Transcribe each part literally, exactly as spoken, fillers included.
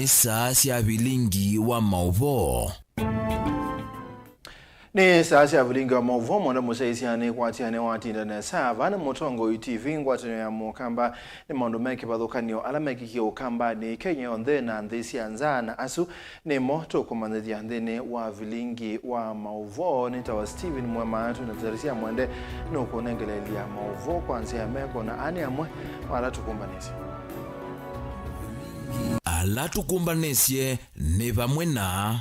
Saa sya vilingi wa maũvoo. Nĩ saa sya vilingi wa maũvoo, mwenda mũsyaĩĩsya nĩkwatĩane watinda nesa. Vaa nĩ Mũtongoi T V. Ngwatanĩo ya Mũkamba nĩ maũndũ me kĩvathũkan'yo ala mekĩkie Ũkambanĩ, Kenya yonthe na nthĩ sya nza, na asu nĩmo tũkũmanyĩthya nthĩnĩ wa vilingi wa maũvoo. Nĩtawa Stephen Mwema, twĩna Teresia Mwende nũkũnengeleelya maũvoo kwa nzĩa ya meko, na aa nĩ amwe ma ala tũkũmbanĩsye. Ala tũkũmbanĩsye nĩ vamwe na.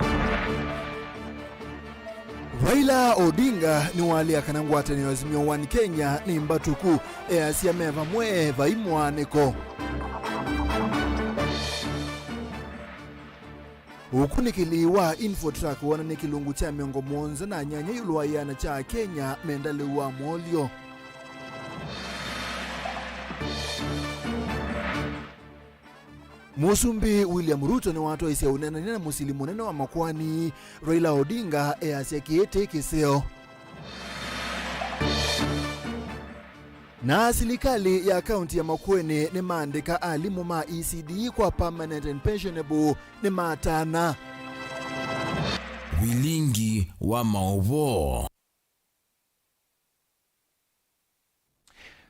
Raila Odinga nĩwalea kana ngwatanĩo ya Azimio One Kenya nĩ mbatũku, easya me vamwe vai mwaanĩko. Ũkunĩkĩli wa Infotrack wonanie kĩlungu kya mĩongo mũonza na nyanya ĩũlũ wa ĩana kya Akenya menda lĩu wa mũolyo. Mũsumbĩ William Ruto nĩwatwaisye ũneenany'a na mũsili mũnene wa makoani Raila Odinga, easya kĩĩ ti kĩseo. Na silikalĩ ya kaunti ya Makueni nĩmaandĩka alimũ ma E C D kwa permanent and pensionable nĩmatana. Vilingi wa maũvoo.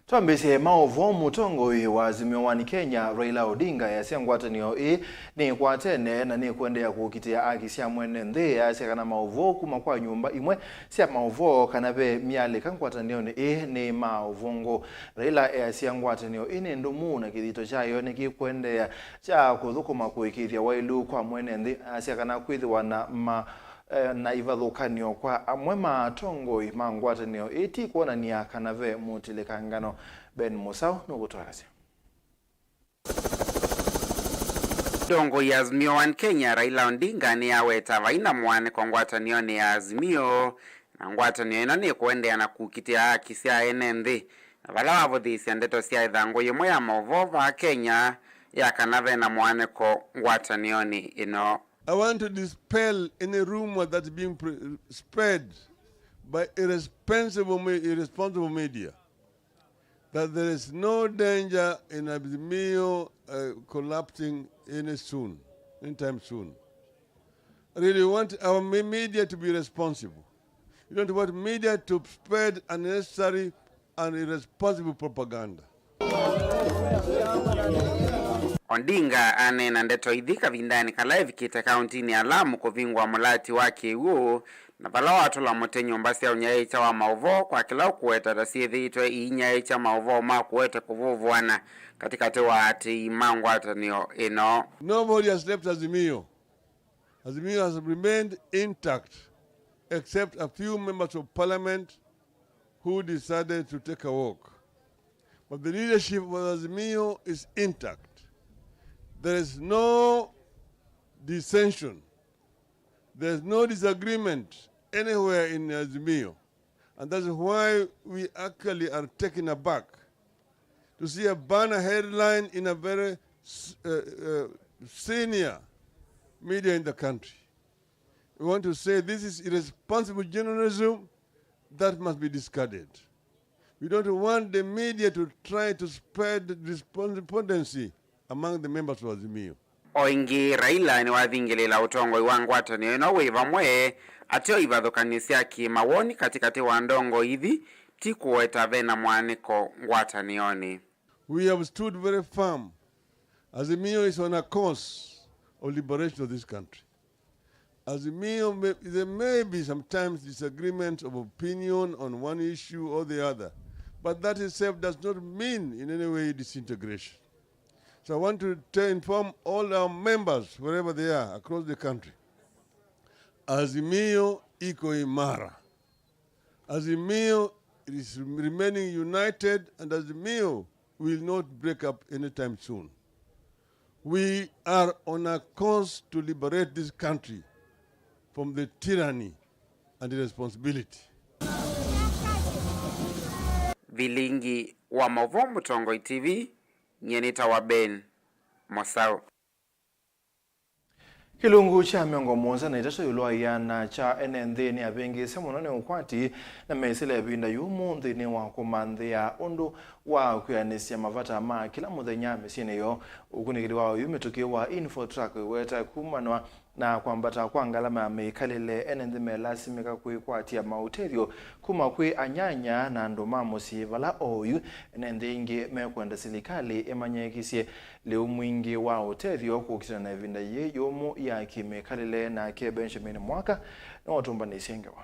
Twambĩĩsye maũvoo, mũtongoi wa Azimio One Kenya, Raila Odinga, easya ngwatanĩo ĩĩ nĩkwatene na nĩkũendeea kũkitĩa aki sya mwene nthĩ. Easya kana maũvoo kuma kwa nyũmba imwe sya maũvoo kana ve myalĩka ngwatanĩonĩ ĩĩ nĩ ma ũvũngũ. Raila easya ngwatanĩo ĩĩ nĩ ndũmu na kĩthito kyayo nĩkĩkũendeea kya kũthũkũma kũĩkĩĩthya waĩlu kwa mwene nthĩ. Easya kana kwĩthĩwa na ma eh, na ivathũkan'yo kwa amwe ma atongoi ma ngwatanĩo ĩĩ ti kwonany'a kana ve mũtilĩkangano. Ben Mũsaũ nũkũtũelesya. Mũtongoi Azimio One Kenya, Raila Odinga, nĩaweta vai na mũanĩko ngwatanĩonĩ ya Azimio, na ngwatanĩo ĩno nĩkũendeea na kũkitĩa aki sya ene nthĩ, na vala wavũthĩĩsya ndeto sya ĩthangũ yĩmwe ya maũvoo vaa Kenya ya kana ve na mũanĩko ngwatanĩonĩ ĩno. I want to dispel any rumor that's being pre- spread by irresponsible, me- irresponsible media that there is no danger in Azimio uh, collapsing any soon, anytime soon. I really want our me- media to be responsible. You don't want media to spread unnecessary and irresponsible propaganda. Odinga aneena ndeto ithi kavindanĩ kala evikĩte kauntinĩ ya Lamu kũvingũa mũlati wa kĩw'ũ, na vala watũla mũtĩ nyũmba sya ũnyaĩĩkya wa maũvoo kwa kĩla ũkũweta ta syĩthĩĩtwe iinyaĩĩkya maũvoo ma kũete kũvũvũana katĩkatĩ wa aatĩĩi ma ngwatanĩo ĩno. Nobody has left Azimio. Azimio has remained intact, except a few members of parliament who decided to take a walk. But the leadership of Azimio is intact. There is no dissension. There is no disagreement anywhere in Azimio. And that's why we actually are taken aback to see a banner headline in a very s- uh, uh, senior media in the country. We want to say this is irresponsible journalism that must be discarded. We don't want the media to try to spread despondency among the members of Azimio. O ĩngĩ, Raila nĩwathingĩlĩĩla ũtongoi wa ngwatanĩo ĩno wĩ vamwe, ateo ivathũkan'yo sya kĩmawoni katĩkatĩ wa ndongoi ithi ti kũweta ve na mũanĩko ngwatanĩonĩ. We have stood very firm. Azimio is on a course of liberation of this country. Azimio, may, there may be sometimes disagreements of opinion on one issue or the other, but that itself does not mean in any way disintegration. So I want to tell, inform all our members, wherever they are, across the country, Azimio iko imara. Azimio is remaining united, and Azimio will not break up anytime soon. We are on a course to liberate this country from the tyranny and responsibility. Vilingi wa maũvoo, Mũtongoi T V, nyie nĩtawa Ben Mũsaũ. Kĩlungu kya mĩongo mũonza na itatũ ĩũlũ wa ĩana kya ene nthĩ nĩavĩngĩĩsye mũno nĩ ũkwati na mĩsĩla ĩvinda yũmũ nthĩnĩ wa kũmanthĩa ũndũ wa kwĩanĩsya mavata ma kĩla mũthenya mĩsyĩnĩ yoo. Ũkunĩkĩli wa oyu mĩtũkĩ wa Infotrak wĩweta kumanwa na kwambata kwa ngalama ya mĩkalĩle, ene nthĩ melasimĩka kwĩkwatya maũtethyo kuma kwĩ anyanya na andũ ma mũsyĩ, vala oyu ene nthĩ ingĩ mekwenda silikalĩ ĩmanyĩĩkĩsye lĩu mwingĩ wa ũtethyo kũkitana na ĩvinda yĩĩ yũmũ ya kĩmĩkalĩle. Nake Benjamin Mwaka nĩwatũmbanĩsye ngewa.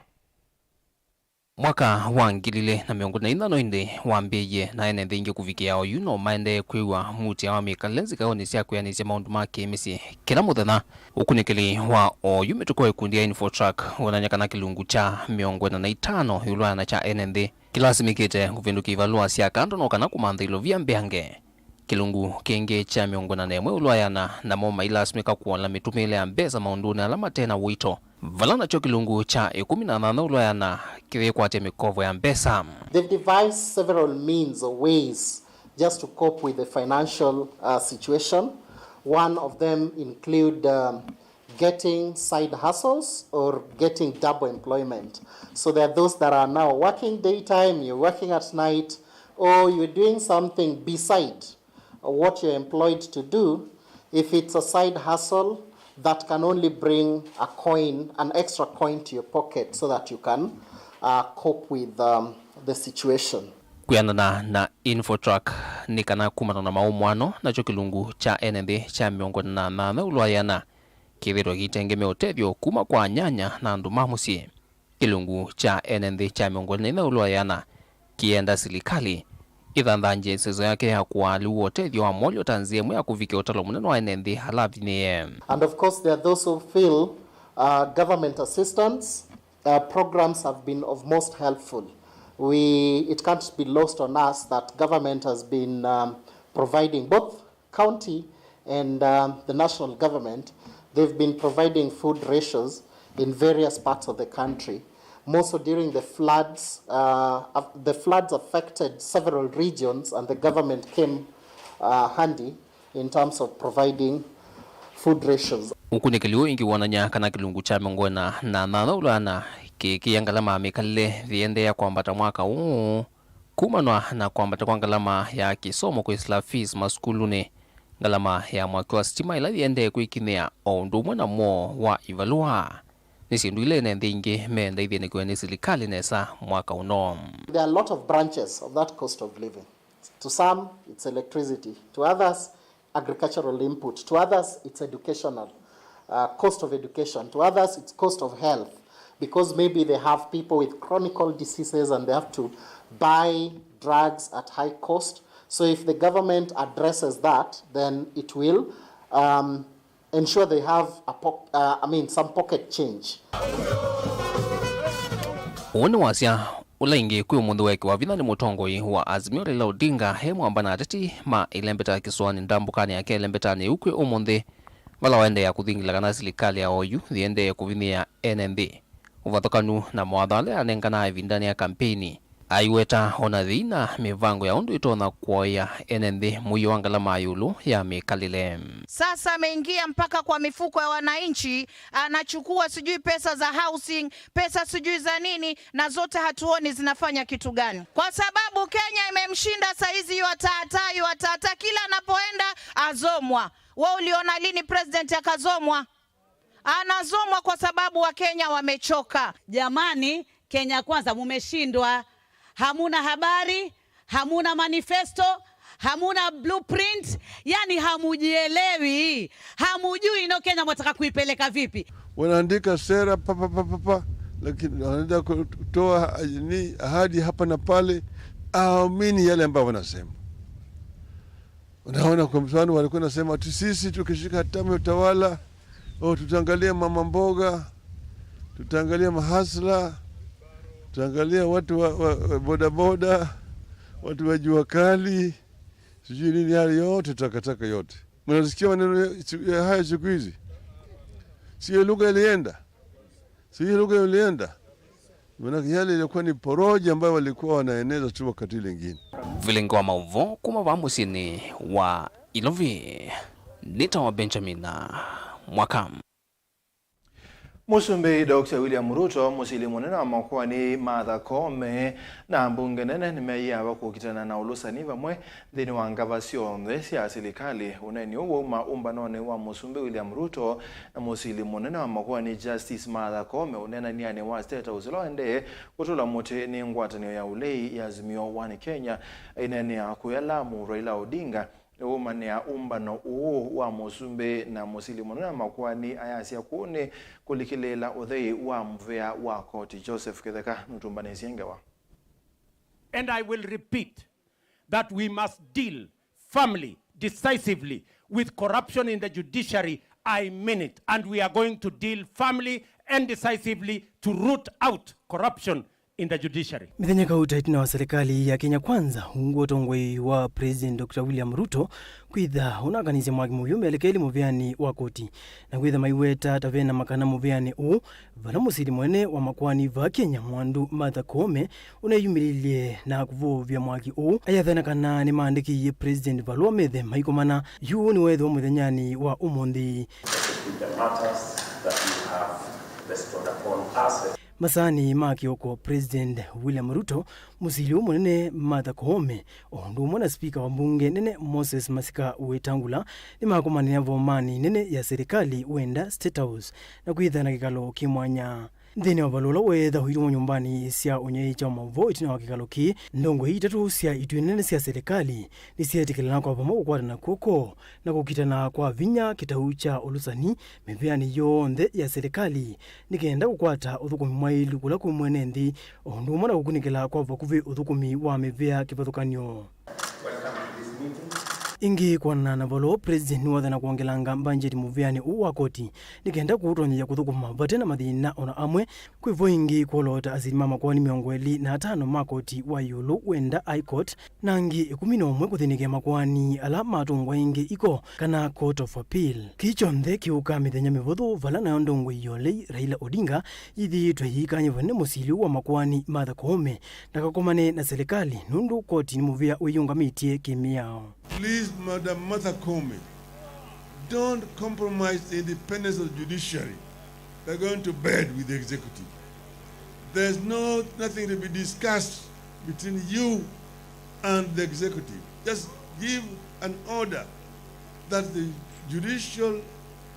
Mwaka wa ngili ilĩ na mĩongo ĩlĩ na ithano ĩndĩ wambĩĩie, na ene nthĩ ingĩ kũvikĩa oyu no maendee kwĩw'a muutĩa wa mĩkalĩle nzikaonĩ sya kwĩanĩsya maũndũ ma kĩ-mĩsyĩ kĩla mũthenya. Ũkunĩkĩli wa oyu mĩtũkĩ wa ĩkundi ya Infotrak wonany'a kana kĩlungu kya mĩongo ĩna na itano ĩũlũ wa ĩana kya ene nthĩ kĩlasimĩkĩte kũvĩndũkĩa ivalũa sya kando no kana kũmantha ilovia mbeange. Kĩlungu kĩngĩ kya mĩongo ĩna na ĩmwe ĩũlũ wa ĩana namo mailasimĩka kũola mĩtũmĩĩle ya mbesa maũndũnĩ ala mate na ũito, vala nakyo kĩlungu kya ĩkũmi na nyanya ĩũlũ wa ĩana kĩyĩkwatya mĩkovo ya mbesa. They've devised several means or ways just to cope with the financial, uh, situation. One of them include, um, getting side hustles or getting double employment. So there are those that are now working daytime, you're working at night, or you're doing something beside what you're employed to do. If it's a side hustle that can only bring a coin, an extra coin to your pocket so that you can, uh, cope with, um, the situation. Kwĩanana na Infotrak, nĩ kana kumana na maũmwano, nakyo kĩlungu kya ene nthĩ kya mĩongo ĩna na nyanya ĩũlũ wa ĩana kĩthĩtwe kĩitengemea ũtethyo kuma kwa anyanya na andũ ma mũsyĩ. Kĩlungu kya ene nthĩ kya mĩongo ĩna na inya ĩũlũ wa ĩana kĩenda silikalĩ ĩthanthange ĩseso yake ya kũaa lĩu wa ũtethyo wa mwolyo ta nzĩa ĩmwe ya kũvikĩa ũtalo mũnene wa ene nthĩ ala avinyĩĩe. And of course, there are those who feel, uh, government assistance, uh, programs have been of most helpful. We, it can't be lost on us that government has been, um, providing both county and, um, the national government, they've been providing food rations in various parts of the country. More so during the floods, uh, af-, the floods affected several regions, and the government came, uh, handy in terms of providing food rations. Ũkunĩkĩli ũũ ĩngĩ wonany'a kana kĩlungu kya mĩongo ĩna na nyanya ĩũlũ wa ĩana kĩkĩa ngalama ya mĩkalĩle yĩendeea kwambata mwaka ũũ. Kumanwa na kwambata kwa ngalama ya kĩsomo kwĩsĩla fees masukulunĩ, ngalama ya mwaki wa sitima ĩla yĩendee kwĩkinyĩa o ũndũ ũmwe na mwoo wa ivalũa, nĩ syĩndũ ila ene nthĩ ingĩ meenda ithyĩnĩkĩwe nĩ silikalĩ nesa mwaka ũno. There are a lot of branches of that cost of living. To some, it's electricity. To others, agricultural input. To others, it's educational, uh, cost of education. To others, it's cost of health, because maybe they have people with chronic diseases and they have to buy drugs at high cost. So if the government addresses that, then it will, um, ensure they have a po-, uh, I mean, some pocket change. Ũũ nĩ wasya ũla ĩngĩ kwĩ ũmũnthĩ weekĩwa vinya nĩ mũtongoi wa Azimio Raila Odinga e mwamba na ateti ma ĩlembeta kĩsũanĩ ndambũkanĩ yake ĩlembetanĩ ĩu kwĩ ũmũnthĩ, vala waendeea kũthingila kana silikalĩ ya oyu yĩendee kũvinyĩĩa ene nthĩ ũvathũkanu na mawatho ala yanenganaa ĩvindanĩ ya kampeini. Aiweta ona thĩna mĩvango ya ũndũ ĩtonya kũaĩa ene nthĩ mũio wa ngalama ya ĩũlũ ya mĩkalĩle. Sasa ameingia mpaka kwa mifuko ya wananchi, anachukua sijui pesa za housing, pesa sijui za nini, na zote hatuoni zinafanya kitu gani, kwa sababu Kenya imemshinda saizi. Yuatata, yuatata, kila anapoenda azomwa. Wewe uliona lini president akazomwa? Anazomwa kwa sababu Wakenya wamechoka. Jamani, Kenya Kwanza mumeshindwa. Hamuna habari, hamuna manifesto, hamuna blueprint, yani hamujielewi. Hamujui ino Kenya mwataka kuipeleka vipi. Wanaandika sera pa, pa, pa, pa, pa, lakini wanaenda kutoa ni ahadi hapa na pale, aamini yale ambayo wanasema. Unaona, kwa mfano, walikuwa nasema ati sisi tukishika hatamu ya utawala, oh, tutaangalia mama mboga, tutaangalia mahasla, tutaangalia watu wa, wa, wa bodaboda, watu wa jua kali, sijui nini, yale yote, takataka yote. Mnasikia maneno ya, ya haya siku hizi? Sio lugha ilienda? Si hii lugha ilienda? Maanake yale ilikuwa ni poroji ambayo walikuwa wanaeneza tu wakati ile ingine. Vilingi wa maũvoo kuma vaa mũsyĩnĩ wa Ilovi, nĩtawa Benjamin Mwaka. Mũsumbĩ Doctor William Ruto, mũsili mũnene wa makoani Martha Koome, na mbunge nene nĩmeĩaa kũkitana na ũlũsani vamwe nthĩnĩ wa ngava syonthe sya silikalĩ. Ũneeni ũũ wauma ũmbanonĩ wa mũsumbĩ William Ruto na mũsili mũnene wa makoani Justice Martha Koome ũneenany'anĩ wa State House ũla ũendee kũtũla mũtĩ nĩ ngwatanĩo ya ũlei ya Azimio One Kenya. Aineenea kũya Lamu, Raila Odinga nĩwaumanĩa ũmbano ũũ wa mũsumbĩ na mũsili mũnene wa makoani ayasya kũũ nĩ kũlikĩlĩĩla ũthei wa mũvea wa koti. Joseph Kĩtheka nũtũmbanĩsye ngewa. And I will repeat that we must deal firmly, decisively with corruption in the judiciary. I mean it. And we are going to deal firmly and decisively to root out corruption in the judiciary. Mĩthenya kauta ĩtina wa serikali ya Kenya Kwanza ungu ũtongoi wa President Doctor William Ruto kwĩtha ũnakanisye mwaki mũvyũ melekeli mũvĩanĩ wa koti, na kwĩtha maiweta ta vena makana mũvĩanĩ ũũ, vala mũsili mũnene wa makoani va Kenya Mwandu Martha Koome ũneyumĩlilye na kũvũvya mwaki ũũ, ayathana kana nĩmaandĩkĩie President valũa methe maikomana. Yu nĩweethĩwa mũthenyanĩ wa ũmũnthĩ. With the matters that you have bestowed upon us. Masaanĩ ma kĩoko, President William Ruto, mũsili ũũ mũnene Martha Koome, o ũndũ ũmwe na spika wa mbunge nene Moses Masika Wetangula, nĩmakomanĩa vomanĩ nene ya serikali wenda State House na kwĩthana kĩkalo kĩ mwanya. Nthĩnĩ wa valũa ũla weetha ũitũmwa nyũmbanĩ sya ũnyaĩĩkya wa maũvoo ĩtina wa kĩkalo kĩĩ, ndongoi itatũ sya ituĩ nene sya serikali nĩsyeetĩkĩlana kwa vamwe kũkwatana kw'oko na kũkitana kwa vinya kĩtau kya ũlũsani mĩvĩanĩ yonthe ya serikali, nĩ kenda kũkwata ũthũkũmi mwaĩlu kũla kwĩ mwene nthĩ, o ũndũ ũmwe na kũkunĩkĩla kwa vakuvĩ ũthũkũmi wa mĩvĩa kĩvathũkany'o. Welcome to this meeting. Ĩngĩ, kwanana na valũa, President nĩwathana kwongelanga mbanjeti mũvĩanĩ ũũ wa koti nĩ kenda kũũtonyethya kũthũkũma vate na mathĩna ona amwe. Kwĩ vo ĩngĩ kwoloota asili ma makoani mĩongo ĩlĩ na atano ma koti wa ĩũlũ wenda High Court, na angĩ ĩkũmi na ũmwe kũthĩnĩkĩa makoani ala matũngwa ĩngĩ iko kana Court of Appeal. Kĩĩ kyonthe kĩũkaa mĩthenya mĩvũthũ vala nayo ndongoi ya ũlei Raila Odinga yĩthĩĩtwe yĩikany'a vanene mũsili ũũ wa makoani Martha Koome ndakakomane na serikali nũndũ koti nĩ mũvĩa wĩyĩũngamĩtye kĩmĩao. Please, Madam Martha Koome, don't compromise the independence of the judiciary by going to bed with the executive. There's no, nothing to be discussed between you and the executive. Just give an order that the judicial,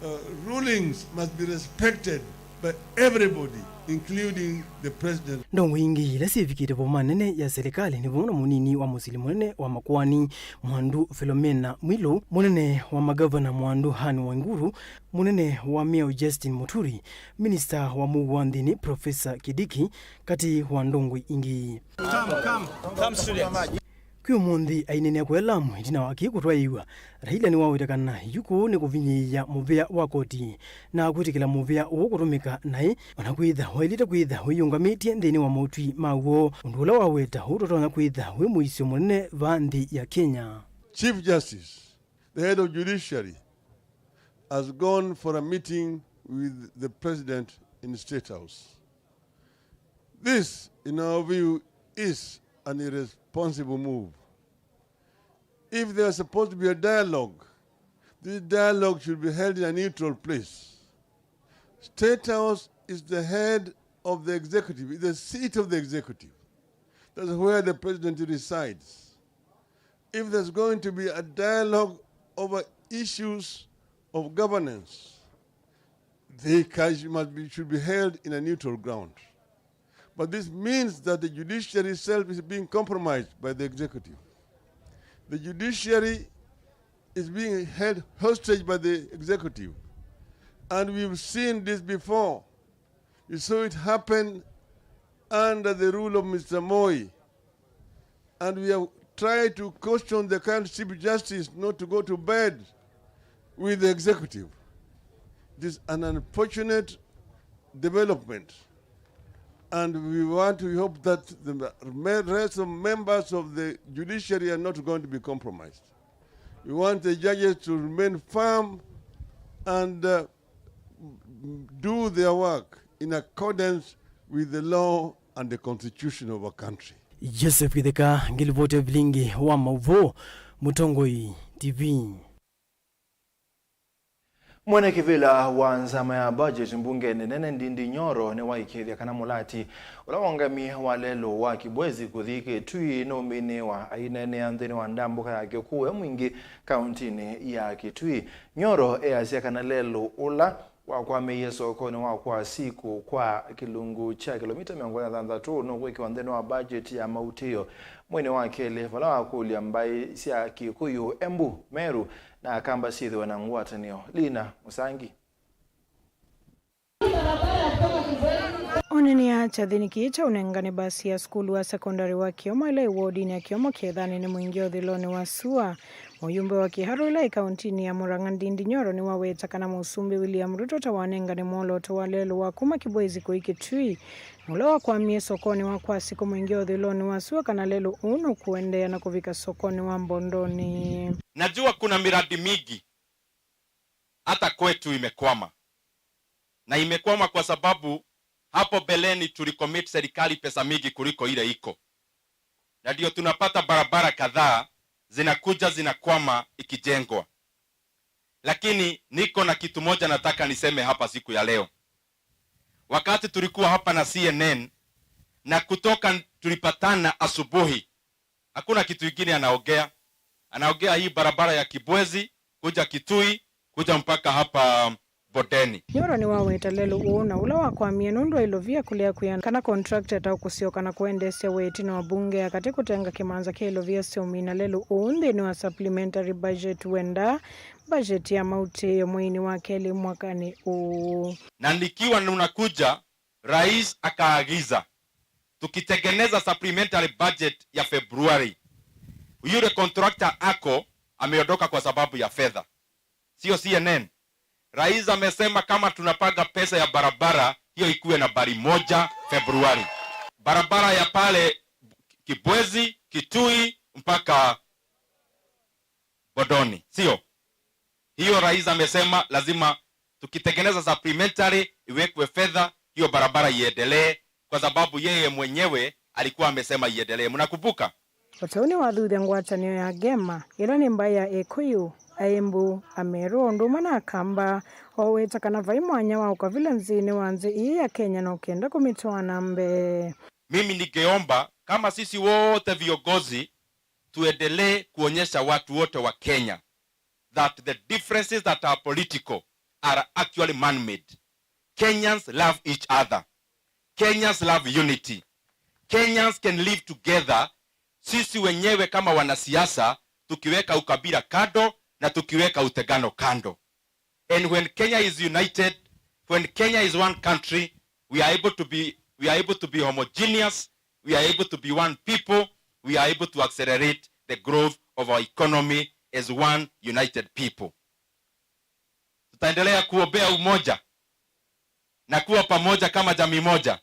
uh, rulings must be respected by everybody, including the president. Ndongoi ingĩ ila syĩvikĩte voma nene ya serikali nĩ vamwe na mũnini wa mũsili mũnene wa makoani Mwandu Philomena Mwilu, mũnene wa magavana Mwandu Anne Waiguru, mũnene wa mĩao Justin Muturi, minista wa mũuo wa nthĩnĩ Professor Kindiki, katĩ wa ndongoi ingĩ. Come, come, come, students. Kwĩ ũmũnthĩ aineenea kũya Lamu ĩtina wa kĩĩ kũtwaĩĩw'a, Raila nĩwaweta kana yu kũũ nĩ kũvinyĩĩa mũvĩa wa koti na kwĩtĩkĩla mũvĩa ũũ kũtũmĩka naĩ, ona kwĩtha waĩlĩte kwĩtha wĩyĩũngamĩtye nthĩnĩ wa maũtwi ma w'o, ũndũ ũla waweta ũtotonya kwĩtha wĩ mũisyo mũnene va nthĩ ya Kenya. Chief Justice, the head of judiciary, has gone for a meeting with the president in State House. This, in our view, is an irresponsible move. If there is supposed to be a dialogue, this dialogue should be held in a neutral place. State House is the head of the executive, is the seat of the executive. That's where the president resides. If there's going to be a dialogue over issues of governance, they can, must be, should be held in a neutral ground. But this means that the judiciary itself is being compromised by the executive. The judiciary is being held hostage by the executive. And we've seen this before. You saw it happen under the rule of Mister Moi. And we have tried to caution the current Chief Justice not to go to bed with the executive. It is an unfortunate development. And we want to hope that the me-, rest of members of the judiciary are not going to be compromised. We want the judges to remain firm and, uh, do their work in accordance with the law and the constitution of our country. Joseph Kĩtheka, ngĩlivoti ya vilingi wa maũvoo, Mũtongoi T V. Mwene kĩvĩla wa nzama ya budget mbungenĩ nene Ndindi Nyoro nĩwaĩkĩĩthya kana mũlati ũla wongamie wa lelũ wa Kibwezi kũthi Kitui nũminĩwa. Aineenea nthĩnĩ wa ndambũka ya Kĩkũũ e Mwingi kauntinĩ ya Kitui, Nyoro easya kana lelũ ũla wakwamĩie sokonĩ wa Kwasiku kwa kĩlungu kya kĩlomita mĩongo ĩna na thanthatũ nũkwĩkĩwa nthĩnĩ wa budget ya mautĩĩo mweinĩ wa kelĩ, vala wakũlya mbaĩ sya Kĩkũyũ, Embu, Meru na Akamba syĩthĩwe na ngwatanĩo. Lina Mũsangi. Onania kyathĩnĩ kĩĩ kya ũnengani mbasi ya sukulu wa sekondalĩ wa Kĩomo ĩla ĩ wodinĩ ya Kĩomo kethanĩ nĩ Mwingi ũthũĩlonĩ wa sua. Mũyumbe wa Kĩharũ ĩla ĩ kauntinĩ ya Murang'a, Ndindi Nyoro nĩwaweta kana Mũsumbĩ William Ruto ta wanengane mwolooto wa lelũ wa kuma Kibwezi kũi Kitui, na ũla wakwamie sokonĩ wa Kwasiku Mwingi ũthũĩlonĩ wa sua, kana lelũ ũũ nũkũendeea na kũvika sokonĩ wa Mbondoni. Najua kuna miradi mingi hata kwetu imekwama. Na imekwama kwa sababu hapo mbeleni tulicommit serikali pesa mingi kuliko ile iko. Na ndio tunapata barabara kadhaa zinakuja zinakwama ikijengwa. Lakini niko na kitu moja nataka niseme hapa siku ya leo. Wakati tulikuwa hapa na C N N, na kutoka tulipatana asubuhi, hakuna kitu ingine anaongea. Anaongea hii barabara ya Kibwezi, kuja Kitui, kuja mpaka hapa Mbondeni. Nyoro nĩwaweta lelũ ũũ na ũla wakwamie nũndũ wa ilovia kũlea kwĩana kana contractor ta ũkũsyoka na kũendeesya wĩa ĩtina wa mbunge ya katĩ kũtenga kĩmanza kya ilovia sya ũmina lelũ ũũ nthĩnĩ wa supplementary budget, wenda budget ya mautĩĩo mweinĩ wa kelĩ mwakanĩ ũũ. Na nikiwa ninakuja, Rais akaagiza tukitengeneza supplementary budget ya Februari, yule contractor ako ameondoka kwa sababu ya fedha, sio C N N. Rais amesema kama tunapanga pesa ya barabara, hiyo ikuwe nambari moja Februari. Barabara ya pale Kibwezi, Kitui mpaka Mbondoni, sio? Hiyo rais amesema lazima tukitengeneza supplementary iwekwe fedha, hiyo barabara iendelee, kwa sababu yeye mwenyewe alikuwa amesema iendelee. Mnakumbuka? Ũteu nĩwathuthya ngwatanĩo ya Gema, ĩla nĩ mbaĩ ya Ĩkũyũ, Aĩmbu, Ameru, o ũndũ ũmwe na Akamba, o wĩta kana vai mwanya wa ũkavila nthĩnĩ wa nthĩ ii ya Kenya na ũkenda kũmĩtwaa na mbee. Mimi ningeomba kama sisi wote viongozi tuendelee kuonyesha watu wote wa Kenya that the differences that are political are actually man-made. Kenyans love each other. Kenyans love unity. Kenyans can live together, sisi wenyewe kama wanasiasa, tukiweka ukabila kando na tukiweka utengano kando. And when Kenya is united, when Kenya is one country, we are able to be, we are able to be homogeneous, we are able to be one people, we are able to accelerate the growth of our economy as one united people. Tutaendelea kuombea umoja na kuwa pamoja kama jamii moja.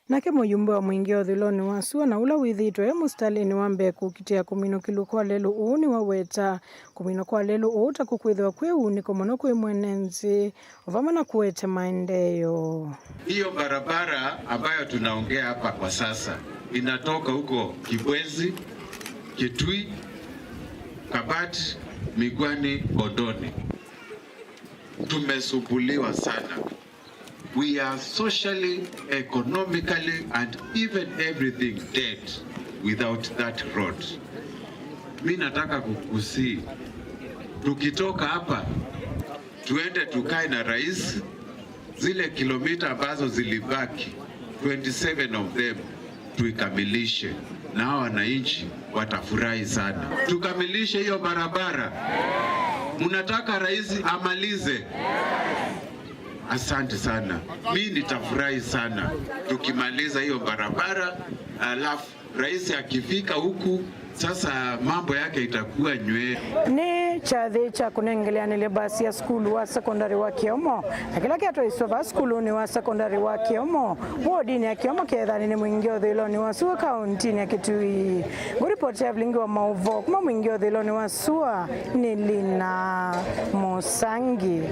Nake mũyumbe wa Mwingi ũthũĩlonĩ wa sua na ũla wĩthĩĩtwe e mũsitalĩnĩ wa mbee kũkitĩa kũminũkĩlw'a kwa lelũ ũũ nĩwaweta kũminwa kwa lelũ ũũ ta kũkwĩthĩwa kwĩ ũunĩko mũno kwĩ mwene nthĩ, o vamwe na kũete maendeeo. Hiyo barabara ambayo tunaongea hapa kwa sasa inatoka huko Kibwezi, Kitui, Kabat, Migwani, Mbondoni. Tumesumbuliwa sana. We are socially, economically and even everything dead without that road. Mi nataka kukusii, tukitoka hapa, tuende tukae na rais, zile kilomita ambazo zilibaki, twenty-seven of them, tuikamilishe, na hawa wananchi watafurahi sana. Tukamilishe hiyo barabara. Mnataka rais amalize? Asante sana. Mi nitafurahi sana tukimaliza hiyo barabara, alafu rais akifika huku, sasa mambo yake itakuwa nywee. Nĩ kyathĩ kya kũnengeleanĩlya mbasi ya sukulu wa sekondalĩ wa Kĩomo, na kĩla kyatwaiswe vaa sukulunĩ wa sekondalĩ wa Kĩomo, wodinĩ ya Kĩomo kethanĩ nĩ Mwingi ũthũĩlonĩ wa sua kauntinĩ ya Kitui. Ngũripoti ya vilingi wa maũvoo kuma Mwingi ũthũĩlonĩ wa sua nĩ Lina Mũsangi.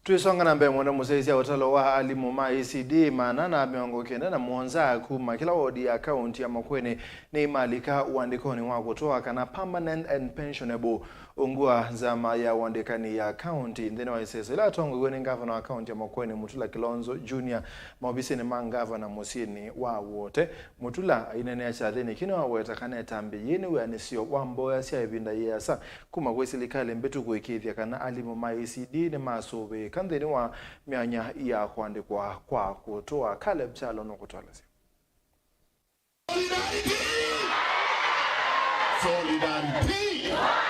Twĩsonga na mbee, mũndũ mũsyaĩĩsya ũtalo wa alimũ ma E C D maana na mĩongo kenda na mũonza kuma kĩla wodi ya kaunti ya Makueni nĩimalika ũandĩkonĩ wa kũtũa kana permanent and pensionable Ungu wa nzama ya ũandĩkani ya kaunti nthĩnĩ wa ĩseso ĩla yatongoew'e nĩ ngavana wa kaunti ya Makueni, Mutula Kilonzo Junior, maovisinĩ ma ngavana mũsyĩnĩ wa Wote, Mutula aineenea kyathĩnĩ kĩu nĩwaweta kana ĩtambya yĩĩ nĩ wĩanĩsyo wa mboya sya ĩvinda yĩasa kuma kwĩ silikalĩ mbĩtu kũĩkĩĩthya kana alimũ ma E C D nĩmasũvĩĩka nthĩnĩ wa myanya ya kũandĩkwa kwa kũtũa. Caleb Kyalo nũkũtũelesya. Solidarity! Solidarity!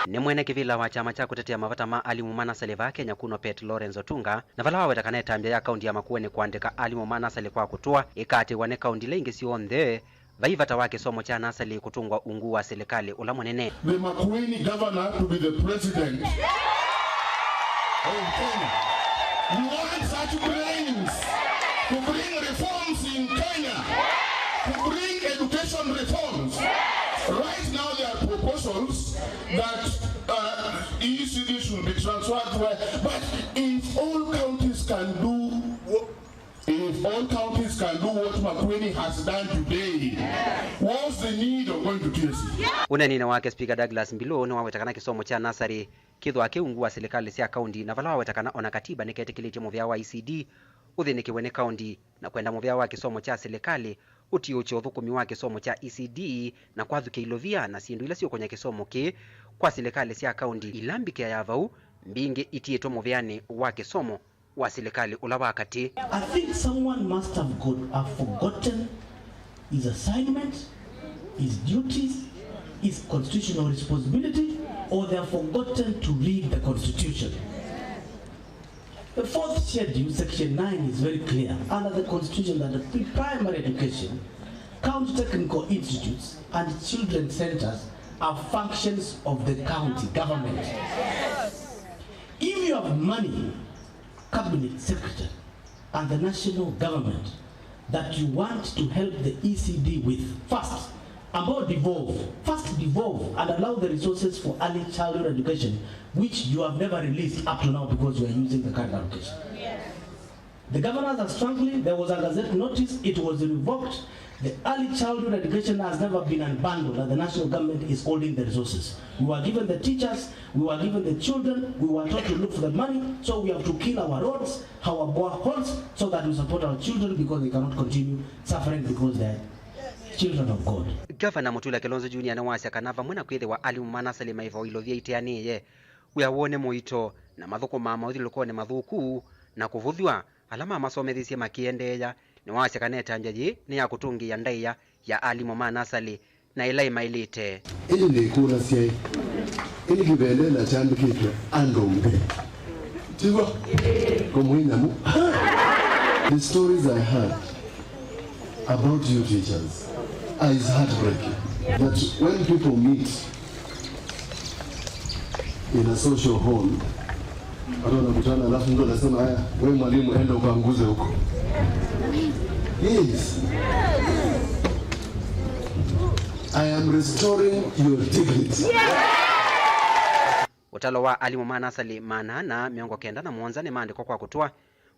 Nĩ mwene kĩvĩla wa kyama kya kũtetea mavata ma alimũ ma nasalĩ vaa Kenya, KUNOPET, Lawrence Otunga, na vala waweta kana ĩtambya ya kaunti ya Makueni kũandĩka alimũ ma nasalĩ kwa kũtũa ĩkaatĩĩwa nĩ kaunti ila ingĩ syonthe, vai vata wa kĩsomo kya nasalĩ kũtũngwa ungu wa silikalĩ ũla mũnene. The Makueni governor to be the president of Kenya. We want such brains to bring reforms in Kenya, to bring education reforms. Right now there are proposals that, uh, E C D should be transferred to, but if all counties can do wha- If all counties can do what Makueni has done today, what's the need of going to T S C? Ũneeninĩ wake, Speaker Douglas Mbilu nĩwaweta kana kĩsomo kya nasarĩ kĩthwa kĩ ungu wa silikalĩ sya kaunti, na vala waweta kana ona katiba nĩketĩkĩlĩtye mũvea wa E C D ũthĩnĩkĩwe nĩ kaunti, na kwenda mũvea wa kĩsomo kya silikalĩ ũtiũkye ũthũkũmi wa kĩsomo kya E C D na kwathũkya ilovia na syĩndũ ila siũkony'a kĩsomo kĩĩ kwa silikalĩ sya kaunti ila mbikĩa ya vau mbingĩ itiĩtwe mũveanĩ wa kĩsomo wa silikalĩ ũla wa katĩ. I think someone must have got, have forgotten his assignment, his duties, his constitutional responsibility, or they have forgotten to read the constitution. The fourth schedule, section nine, is very clear under the constitution that the pre-, primary education, county technical institutes, and children centers are functions of the county government. If you have money, cabinet secretary, and the national government that you want to help the E C D with, first, ambao devolve, first devolve and allow the resources for early childhood education, which you have never released up to now because you are using the current allocation. The governors are struggling. There was a gazette notice. It was revoked. The early childhood education has never been unbundled, and the national government is holding the resources. We were given the teachers, we were given the children, we were told to look for the money, so we have to kill our roads, our boreholes, so that we support our children because they cannot continue suffering because they are children of God. Gavana Mutula Kilonzo Junior nĩwasya kana vamwe na kwĩthĩwa alimũ ma nasalĩ maĩvawa ilovia iteanĩĩe, wĩa woo nĩ mũito na mathũkũmaa maũthyũlũlũkonĩ mathũku na kũvũthw'a. Ala mamasomethisye makĩendeea, nĩwasya kana ĩtambya yĩĩ nĩ ya kũtũngĩĩa ndaĩa ya alimũ ma nasalĩ na ĩla ĩmaĩlĩte. Ĩndĩ nĩkũlasya-ĩ, ĩndĩ kĩvendela kyandĩkĩtwe andũ mbee? Tiw'o? Kũmwĩ nyamũ. The stories I heard about you teachers is heartbreaking. That when people meet in a social hall, watu wanakutana, alafu mtu anasema, "Haya, wewe mwalimu, enda upanguze huko." Yes. I am restoring your dignity. Ũtalo wa alimũ ma nasalĩ maana ana mĩongo kenda na mũonza nĩmaandĩkwa kwa kũtũa.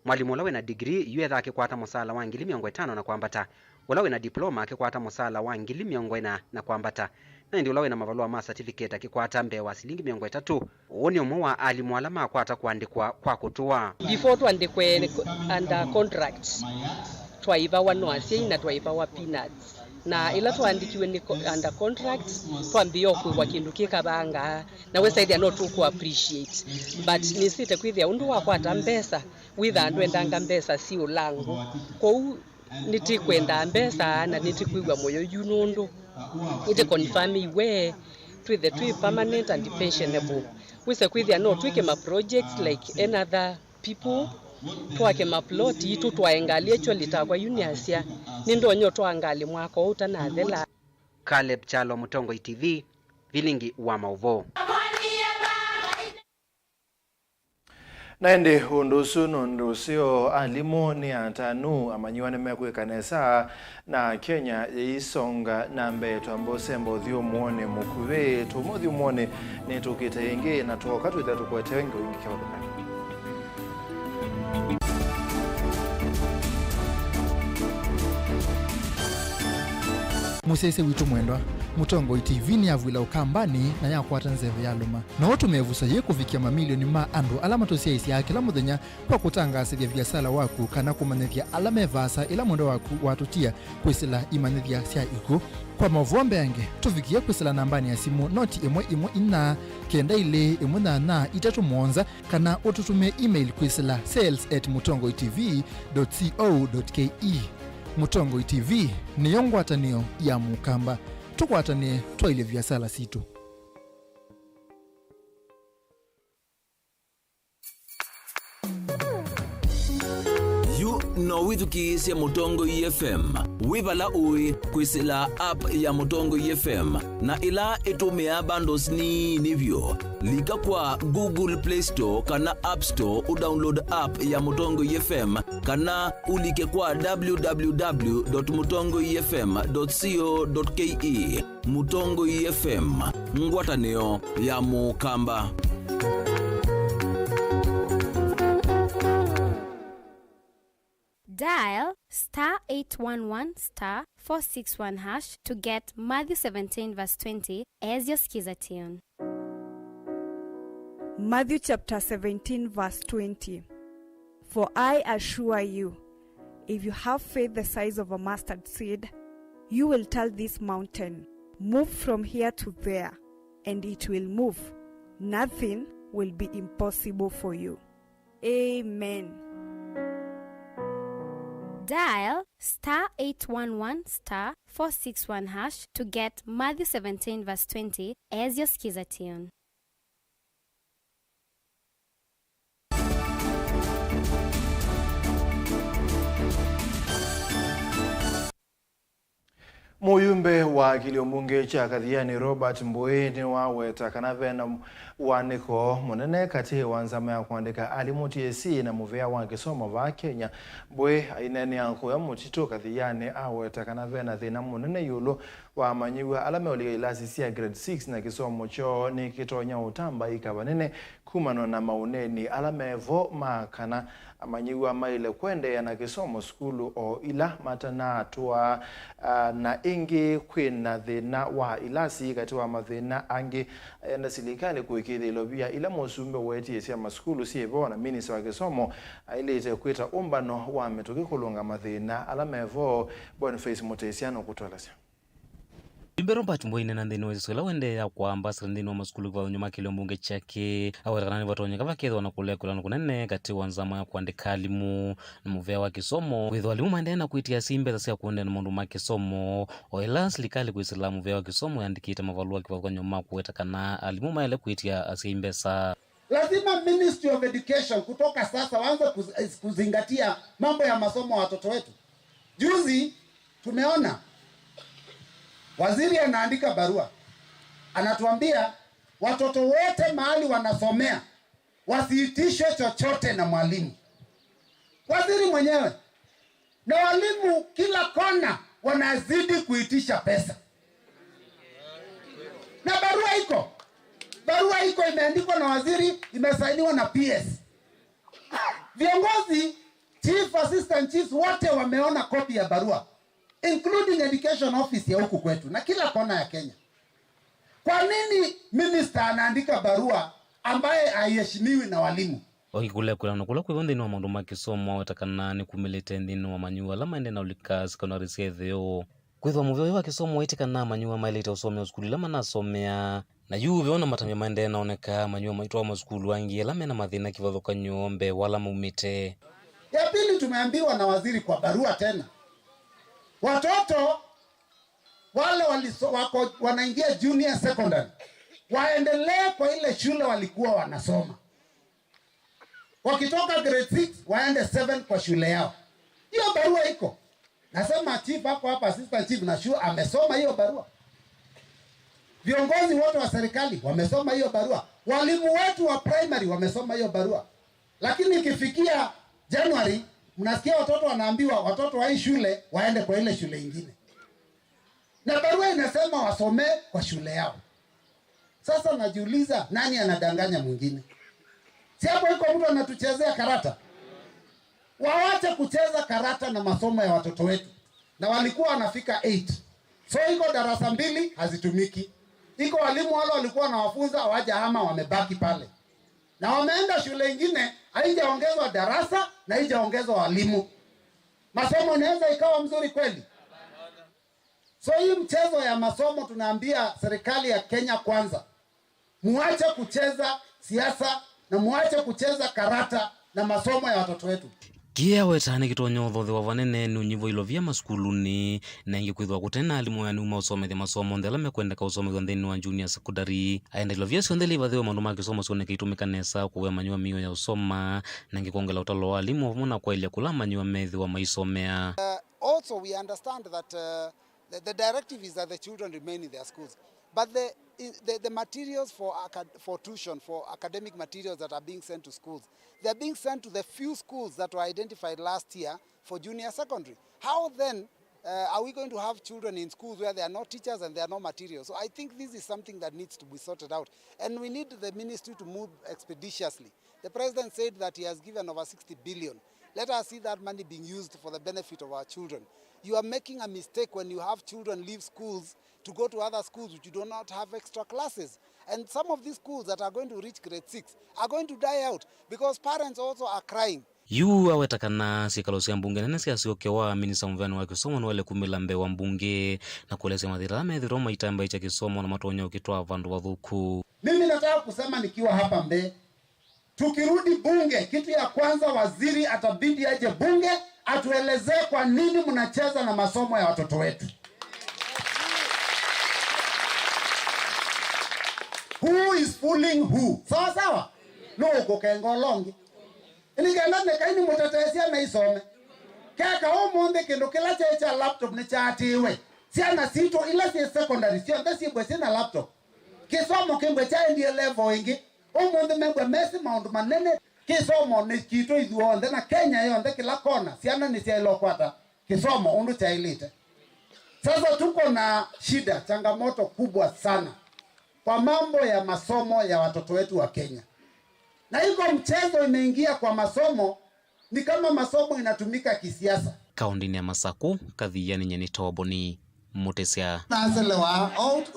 Mwalimũ ũla wĩ na degree yu ethaa akĩkwata mũsaala wa ngili mĩongo ĩtano na kwambata, ũla wĩ na diploma akĩkwata mũsaala wa ngili mĩongo ĩna na kwambata, na ĩndĩ ũla wĩ na mavalũa ma certificate akĩkwata mbee wa silingi mĩongo ĩtatũ. Ũũ nĩ ũmwe wa alimũ ala makwata kũandĩkwa kwa kũtũa. Before tũandĩkwe under contract, twaĩvawa no asyai na twaĩvawa peanuts. Na ĩla twaandĩkiwe nĩ co-, under contract, twambĩĩa o kwĩw'a kĩndũ kĩ kavanga, na wĩsa ĩthĩa no tũkũ appreciate. But nĩsĩte kwĩthĩa ũndũ wakwata mbesa, wĩthaa ndwendanga mbesa syĩ ũlango. Kwoou nĩtĩkwendaa mbesa na nĩtĩkwĩw'a mũyo yu nũndũ nĩtĩ confirmiwe twĩthe twĩ permanent and pensionable. Wĩse kwĩthĩa no twĩke ma projects like another people, twake maploti itũ, twae ngalĩ. Actually, takwa yu nĩasya nĩndonya ũtwaa ngalĩ mwaka ũũ ũtanathela. Caleb Kyalo, Mũtongoi T V, vilingi wa maũvoo. Na ĩndĩ ũndũ ũsu nũndũ ũseo, alimũ nĩ atanu, amanyĩw'a nĩmekwĩka nesa, na Kenya yĩisonga na mbee. Twamba ũsemba ũthyũmũonĩ mũkuvĩ, tũũma ũthyũmũonĩ nĩtũkĩte ĩngĩ, na twooka twĩthĩa tũkũetee ngewa ingĩ kĩvathũkany'o. Mũsyaĩĩsya witũ mwendwa, Mũtongoi T V nĩyavw'ĩla Ũkambanĩ na yakwata nzeve ya lũma. No ũtũmĩe ĩvuso yĩĩ kũvikĩa mamilioni ma andũ ala matũsyaĩĩsyaa kĩla mũthenya kwa kũtangaasĩthya viasala waku kana kũmanyĩthya ala me vaasa ĩla mwendwa waku watũtia kwĩsĩla imanyĩthya sya ikw'ũ. Kwa maũvoo mbeange, tũvikĩe kwĩsĩla nambanĩ ya simũ noti ĩmwe ĩmwe inya kenda ilĩ ĩmwe nyanya itatũ mũonza, kana ũtũtũmĩe email kwĩsĩla sales at mutongoi T V dot co dot K E. Mũtongoi T V nĩyo ngwatanĩo ya Mũkamba. Tũkwatanĩe twaĩlye viasala sitũ. Yu no wĩthukĩĩsye Mũtongoi F M wĩ vala ũĩ kwĩsĩla app ya Mũtongoi F M, na ĩla ĩtũmĩaa bundles nini vyũ. Lika kwa Google Play Store kana App Store ũdownload app ya Mũtongoi F M, kana ũlike kwa w w w dot mutongoi f m dot co dot k e. Mũtongoi F M, ngwatanĩo ya Mũkamba. Dial star eight one one star four six one hash to get Matthew seventeen verse twenty as your Skiza tune. Matthew chapter seventeen verse twenty. For I assure you, if you have faith the size of a mustard seed, you will tell this mountain, 'Move from here to there,' and it will move. Nothing will be impossible for you. Amen. Dial star eight one one star four six one hash to get Matthew seventeen verse twenty as your Skiza tune. Mũyumbe wa kĩlio mbunge kya Kathiani, Robert Mbũĩ, nĩwaweta kana vena wanĩko mũnene katĩ wa nzama ya kũandĩka alimũ, T S C, na mũvea wa kĩsomo vaa Kenya. Mbũĩ aineenea kũya mũtitũ Kathiani aweta kana vena thĩna mũnene ĩũlũ wa amanyĩw'a ala meũlika ilasi sya grade six na kĩsomo kyoo nĩkĩtonya ũtamba ika vanene kumana na maũneeni ala me vo ma kana amanyĩw'a maĩle kũendeea na kĩsomo sukulu o ila matanatũa, ah, na ĩngĩ kwĩ na thĩna wa ilasi. Katĩ wa mathĩna angĩ, ayenda silikalĩ kũĩkĩĩthya ilovia ila mũsumbĩ ũwetie sya masukulu syĩ vo na minista wa kĩsomo aĩlĩte kwĩta ũmbano wa mĩtũkĩ kũlũnga mathĩna ala me vo. Boniface Mũtĩsya nũkũtũelesya. Ĩmbero Mbati Mbũĩ aineena nthĩnĩ wa ĩsĩso ĩla ũendeea kwa ambassador nthĩnĩ wa masukulu kĩvathũkany'o ma kĩlio mbunge kyake, aweta kana nĩvatonyeka vakethĩwa na kũlekulana kũnene katĩ wa nzama ya kũandĩka alimũ na mũvea wa kĩsomo, kwĩthĩwa alimũ maendee na kwĩtya asyai mbesa sya kũendeea na maũndũ ma kĩsomo, o ĩla silikalĩ kwĩsĩla mũvea wa kĩsomo yandĩkĩte mavalũa kĩvathũkany'o ma kũweta kana alimũ maĩle kwĩtya asyai mbesa. Lazima Ministry of Education kutoka sasa waanze kuz-, kuzingatia mambo ya masomo ya watoto wetu. Juzi tumeona waziri anaandika barua, anatuambia watoto wote mahali wanasomea wasiitishwe chochote na mwalimu. Waziri mwenyewe. Na walimu kila kona wanazidi kuitisha pesa. Na barua iko. Barua iko imeandikwa na waziri, imesainiwa na P S. Viongozi, chief, assistant chiefs, wote wameona kopi ya barua, including education office ya huku kwetu na kila kona ya Kenya. Kwa nini minister anaandika barua ambaye haiheshimiwi na walimu? Oki kũlekulana kũla kwĩvo nthĩnĩ wa maũndũ ma kĩsomo, aweta kana nĩkumĩlĩte nthĩnĩ wa amanyĩw'a ala maendee na ũlika sekondalĩ sya ĩtheo. Kwĩthĩwa mũvea ũyũ wa kĩsomo waĩtye kana amanyĩw'a maĩlĩte ũsomea sukulu ila manasomea, na yu ve ona matambya maendee naoneka amanyĩw'a maitwawa masukulu angĩ ala mena mathĩna kĩvathũkany'o mbee wa ala maumĩte. Ya pili, tumeambiwa na waziri kwa barua tena, watoto wale waliso-, wako, wanaingia junior secondary, waendelee kwa ile shule walikuwa wanasoma. Wakitoka grade six, waende seven kwa shule yao. Hiyo barua iko. Nasema chief ako hapa, assistant chief, na sure amesoma hiyo barua. Viongozi wote wa serikali wamesoma hiyo barua. Walimu wetu wa primary wamesoma hiyo barua. Lakini ikifikia January, mnasikia watoto wanaambiwa watoto wa hii shule waende kwa ile shule ingine. Na barua inasema wasomee kwa shule yao. Sasa najiuliza, nani anadanganya mwingine? Si hapo iko mtu anatuchezea karata? Wawache kucheza karata na masomo ya watoto wetu. Na walikuwa wanafika eight. So iko darasa mbili hazitumiki. Iko walimu wale walikuwa wanawafunza hawajahama, wamebaki pale. Na wameenda shule ingine, haijaongezwa darasa na haijaongezwa walimu. Masomo inaweza ikawa mzuri kweli? So hii mchezo ya masomo, tunaambia serikali ya Kenya Kwanza, muache kucheza siasa na muache kucheza karata na masomo ya watoto wetu. Kĩĩ aweta nĩkĩtonya ũthoothew'a vanene nĩ ũnyivu wa ilovia masukulunĩ, na ĩngĩ kwĩthĩwa kũte na alimũ eanu ma ũsomethya masomo onthe ala mekwendeka ũsomethw'a nthĩnĩ wa junior secondary. Aenda ilovia syonthe ila ivathĩwe maũndũ ma kĩsomo syoneke itũmĩka nesa kũvea manyũa mĩio ya ũsoma, na ĩngĩ kwongela ũtalo wa alimũ vamwe na kwaĩlya kũla manyũa methĩwa maisomea. Uh, also, we understand that, uh, the, the directive is that the children remain in their schools. But the, in, the, the materials for, acad, for tuition, for academic materials that are being sent to schools, they are being sent to the few schools that were identified last year for junior secondary. How then, uh, are we going to have children in schools where there are no teachers and there are no materials? So I think this is something that needs to be sorted out. And we need the ministry to move expeditiously. The president said that he has given over sixty billion. Let us see that money being used for the benefit of our children. You are making a mistake when you have children leave schools to go to other schools which do not have extra classes. And some of these schools that are going to reach grade six are going to die out because parents also are crying. Yu aweta kana syĩkalo sya mbunge nene syasyokewa, minista mũveani wa kĩsomo nĩwaĩle kumĩla mbee wa mbunge na kũelesya mathĩna ala methĩtwe maitambaĩkya kĩsomo na matonya ũkĩtwaa vandũ vathũku. Mimi nataka kusema nikiwa hapa mbee, tukirudi bunge, kitu ya kwanza waziri atabidi aje bunge atuelezee kwa nini mnacheza na masomo ya watoto wetu. Who is fooling who? Sawa sawa? Nũũ ũkũkenga ũla ũngĩ? Nĩ kenda nĩkai nĩmũtetee syana isome. Keka ũmũnthĩ kĩndũ kĩla kyaĩ kya laptop nĩkyaatĩĩwe. Syana sitũ ila syĩ secondary syonthe syĩmbwe syĩ na laptop. Kĩsomo kĩmbwe kyaendie level ĩngĩ. Ũmũnthĩ membwa mesĩ maũndũ manene. Kĩsomo nĩ kitũ ithyonthe na Kenya yonthe kĩla kona syana nĩsyaĩle ũkwata kĩsomo ũndũ kyaĩlĩte. Sasa tuko na shida, changamoto kubwa sana kwa mambo ya masomo ya watoto wetu wa Kenya. Na iko mchezo imeingia kwa masomo, ni kama masomo inatumika kisiasa. Kaũndĩnĩ ya Masakũ, Kathiani, nyie nĩ Toboni Mũtĩsya. Naselewa out.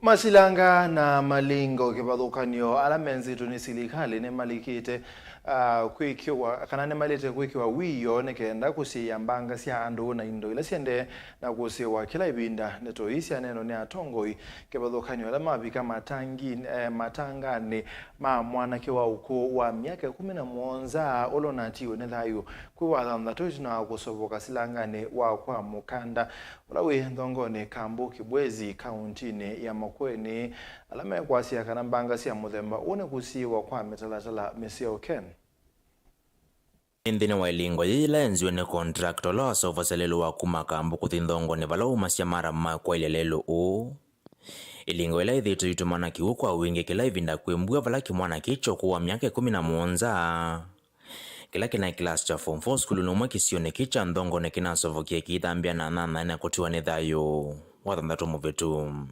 Masilanga na malingo kĩvathũkany'o ala menzĩtwe nĩ silikalĩ nĩmalikĩte, ah, kwĩkĩwa, kana nĩmailĩte kwĩkĩwa wĩoo nĩ kenda kũsiĩĩa mbanga sya andũ na indo ila siendee na kũsĩĩwa kĩla ĩvinda. Ndeto ii syaneenwa nĩ atongoi kĩvathũkany'o ala mavika matangi, eh, matanganĩ ma mwanake wa ũkũũ wa myaka ĩkũmi na mũonza ũla ũnatiwe nĩ thayũ kwĩ wa thanthatũ ĩtina wa kũsovoka silanganĩ wa kwa mũkanda ũla wĩ nthongonĩ Kambu Kibwezi, kaũntinĩ ya Makueni, ala mekwasya kana mbanga sya mũthemba ũũ nĩ kũsiĩĩwa kwa mĩtalatala mĩseo. Ken. Nĩ nthĩnĩ wa ĩlingo yĩĩ yĩla yenziwe nĩ contractor ũla wasovosya lelũ wa kuma Kambu kũthi nthongonĩ vala waumasya maramu ma kwaĩlya lelũ ũũ. Ĩlingo ĩla yĩthĩĩtwe yĩitũmana kĩw'ũ kwa wingĩ kĩla ĩvinda kwĩ mbua vala kĩmwana kĩĩ kya ũkũũ wa myaka ĩkũmi na mũonza kĩla kĩnaĩ kĩlasi kya form four sukulunĩ ũmwe kĩsionĩ kĩĩ kya nthongonĩ kĩnasovokie kĩithambĩa na nyanya na kũtiwa nĩ thayũ wathanthatũ mũvĩtu.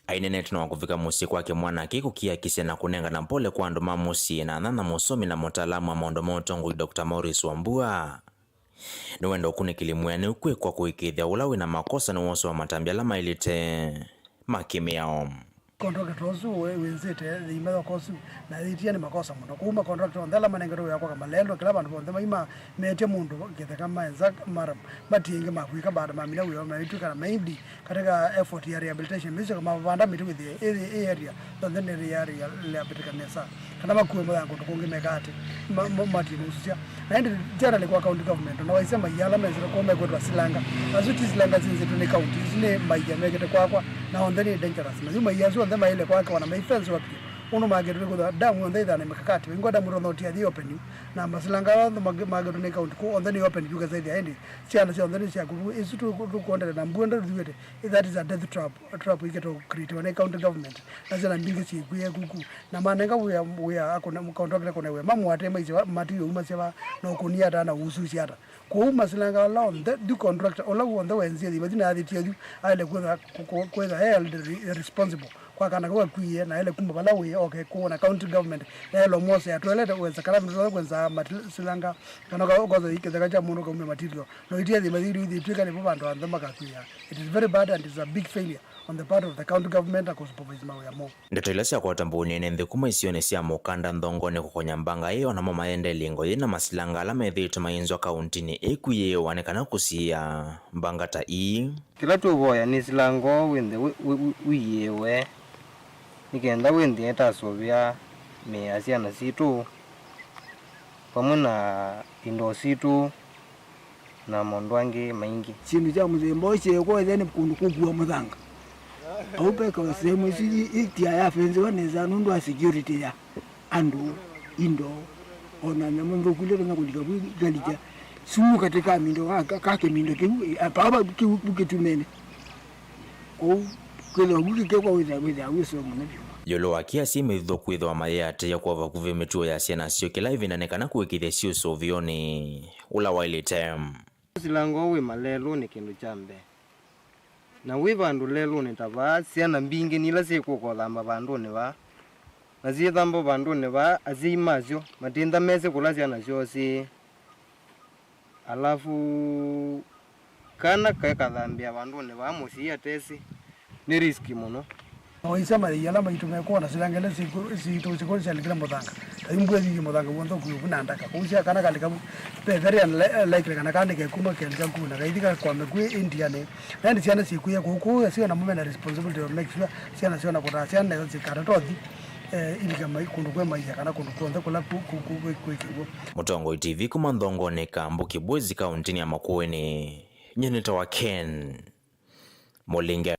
Aineenete na wa kũvika mũsyĩ kwake mwana akĩkũkiakisya na kũnengana pole kwa andũ ma mũsyĩ na nyanya, mũsomi na mũtaalamu wa maũndũ ma ũtongoi Doctor Maurice Wambua. Nĩwenda ũkunĩkĩli mwĩanĩu kwĩkwa kũĩkĩĩthya ũla wĩ na makosa nĩwosewa matambya ala maĩlĩte ma kĩmĩao. Contractor ũsu wĩ-, wĩnzĩte thĩima yoka ũsu na yĩtia nĩ makosa mũno. Kwoou ma contractor onthe ala manengetwe wĩa kwaka malelwa kĩla vandũ vonthe maima metye mũndũ kĩtheka maenza mara matiĩngĩ makwĩka baada mamina wĩa maitwĩka na maybe katika effort ya rehabilitation, mĩsyoka mavanda mĩtĩ wĩthĩe ĩ, ĩ area yonthe nĩ area rehabilitate nesa, kana makue mũthanga kũndũ kũngĩ meka atĩ ma-, ma-, matie mausũsya. Na ĩndĩ generally kwa county government, na waisya maia ala mesĩte kwoo mekwĩtwa silanga, asu ti silanga sinzĩtwe nĩ county, isu nĩ maia mekĩte kwakwa, na onthe nĩ dangerous. Na yu maia asu onthe maĩle kwakawa na maifensiwa vyũ, ũndũ makĩtwe nĩ kwĩthwa damu yonthe ĩthana mikakati, wĩngwa damu ĩtonya ũtia yĩ open, na masilanga ala onthe mangĩ-, makĩtwe nĩ county kũu onthe nĩ open vyũ, ũkasethĩa ĩndĩ syana syonthe nĩ syaku. Isu tũ-, tũkuondele na mbua ndatũthiwĩte, that is a death trap, a trap ĩkĩtwa creatiwa nĩ county government, na syana mbingĩ syĩkw'ĩe kuku, na manenga wĩa, wĩa akũne, contractor akũne wĩa, mamũate maisye va, material umasya va, na ũkũnia ata, na ũsusya ata. Kwoou masilanga ala onthe, ndi contractor, ũla w'onthe wenzie thĩ, mathi na athĩtie yu, aĩle kwĩtha, kũ-, kũ-, kwĩtha held re-, responsible. kwa kana kau akwie, na ele kuma vala wĩ oke kũona county government yaĩlwa mwose atwelete wesa kana mĩtwe kwenza matilanga kana ka- kosa kĩtheka kya mũndũ kaumya material no itia thĩ mathiri ithi twĩka nĩvo vandũ anthe makakwia. It is very bad and it's a big failure on the part of the county government na kũsupervise mawĩa moo. Ndeto ila syakwata mbũni nĩ nthĩ kuma isionĩ sya mũkanda nthongonĩ kũkonya mbanga ĩĩ, onamo maendee ĩlingo yĩĩ na masilanga ala methĩĩtwe mainzwa kauntinĩ ĩĩ kũyĩĩwa nĩ kana kũsiĩa mbanga ta ii. Kĩla tũvoya nĩ silanga ũũ wĩnthe wĩ- wĩ- wĩ- wĩyĩĩwe, nĩ kenda wĩnthe ĩtasũvĩa mĩĩ ya syana sitũ vamwe na indo sitũ na maũndũ angĩ maingĩ. Syĩndũ sya mũthemba ũũ syĩkwa ĩthĩa nĩ kũndũ kũkua mũthanga. Au peka sehemu isu itiaya fenziwa nesa nũndũ wa security ya andũ, indo, ona nyamũ nthũku iria tonya kũlika vu ikalikya sumu katĩ ka mindo ka- ka- ka kĩmindo kĩu eh, paa kĩu vu kĩtumene. Kwoou kwĩthĩwa vu kĩkekwa wĩthĩa wĩthĩa wĩ seo mũno vyũ. Ĩũlũ wa kĩasi, maitho kwĩthĩwa mayĩatĩĩa kwa vakuvĩ mĩtuo ya syana syoo kĩla ĩvinda nĩ kana kũĩkĩĩthya syĩ ũsũvĩonĩ ũla waĩlĩte. Silanga ũũ wĩ malelũnĩ kĩndũ kya mbee. Na wĩ vandũ lelũnĩ ta vaa, syana mbingĩ nĩ ila syĩkũka ũthamba vandũnĩ vaa. Na syĩthamba vandũnĩ vaa, asyai masyo matintha mesĩ kũla syana syoo syĩ. Alafu kana kekathambĩa vandũnĩ vaa mũsyai atesĩ, nĩ risk mũno. Oisa mathei ala maitũ mekũona silanga ila sitũ sikũlĩ syalikile mũthanga. Kayu mbua ĩthithye mũthanga w'onthe ũkui ũvu na ndaka. Kũu sya kana kalika vu, ve very unlikely kana kandĩke kuma kelika kuu na kaithi kakwame kwĩ ĩndianĩ. Na ĩndĩ syana syĩkwĩa kũu, kũu asyai namo mena responsibility of make sure syana syona kũtaa syana nesa syikatatothi eh, ilika mai kũndũ kwĩ maia kana kũndũ kw'onthe kũla ku- ku- ku- kwĩ- kwĩkĩw'o. Mũtongoi T V kuma nthongonĩ Kambu Kibwezi kauntinĩ ya Makueni. Nyie nĩtawa Ken Mũlinge.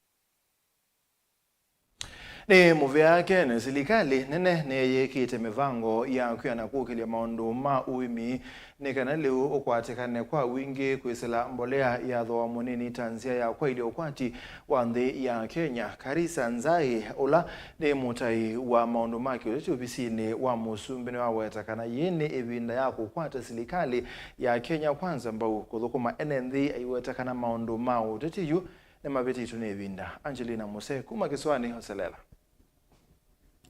Nĩ mũvea Ken, silikalĩ nene nĩyĩkĩte mĩvango ya kwĩana kũkĩlya maũndũ ma ũĩmi nĩ kana lĩu ũkwatĩkane kwa wingĩ kwĩsĩla mbolea ya thooa mũnini ta nzĩa ya kwaĩlya ũkwati wa nthĩ ya Kenya. Karisa Nzai, ũla nĩ mũtai wa maũndũ ma kĩũteti ovisinĩ wa mũsumbĩ, nĩwaweta kana yĩĩ nĩ ĩvinda ya kũkwata silikalĩ ya Kenya Kwanza mbau kũthũkũma ene nthĩ, aiweta kana maũndũ ma ũteti yu nĩmavĩtĩtwe nĩ ĩvinda. Angelina Muse kuma kĩsũanĩ Oselela.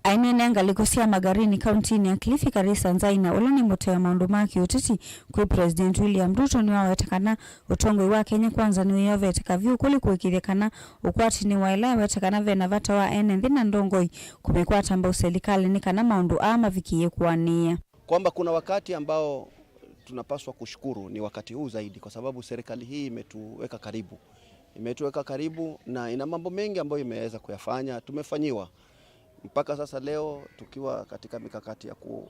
Aineenea ngalĩko sya Magarini kauntinĩ ya Kilifi, Karisa Nzaina, ũla nĩ mũtee wa maũndũ ma kĩũteti kwĩ President William Ruto, nĩwaweta kana ũtongoi wa Kenya Kwanza nĩwĩyovete kavyũ kũlĩ kũĩkĩĩthya kana ũkwati nĩwaĩla. Aweta kana vena vata wa ene nthĩ na ndongoi kũmĩkwata mbau selikalĩ nĩ kana maũndũ aa mavikĩĩe kũanĩĩa. Kwamba kuna wakati ambao tunapaswa kushukuru ni wakati huu zaidi, kwa sababu serikali hii imetuweka karibu, imetuweka karibu na ina mambo mengi ambayo imeweza kuyafanya, tumefanyiwa mpaka sasa leo tukiwa katika mikakati ya ku,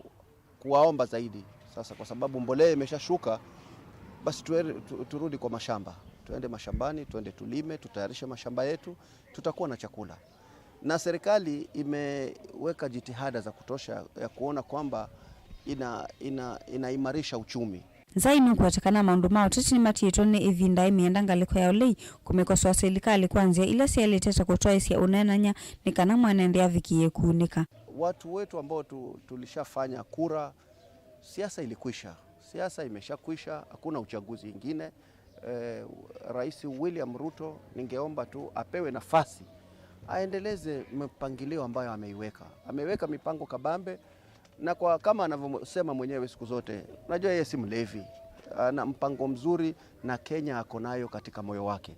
kuwaomba zaidi sasa, kwa sababu mbolea imeshashuka, basi tuwe, tu, turudi kwa mashamba, tuende mashambani, tuende tulime, tutayarishe mashamba yetu, tutakuwa na chakula. Na serikali imeweka jitihada za kutosha ya kuona kwamba ina, ina, inaimarisha uchumi. Nzai nũkwata kana maũndũ ma ũteti nĩmatiĩtwe nĩ ĩvinda ĩmĩenda ngalĩko ya ũlei kũmĩkosoa silikalĩ kwa nzĩa ila syaĩlĩte ta kũtwaĩsya ũneenany'a nĩ kana mwene nthĩ avikĩĩe kuunĩka. Watu wetu ambao tu, tulishafanya kura, siasa ilikwisha. Siasa imeshakwisha, hakuna uchaguzi ingine. Eh, Rais William Ruto, ningeomba tu apewe nafasi, aendeleze mipangilio ambayo ameiweka. Ameweka mipango kabambe, na kwa kama anavyosema mwenyewe siku zote, unajua yeye si mlevi. Ana mpango mzuri na Kenya ako nayo katika moyo wake.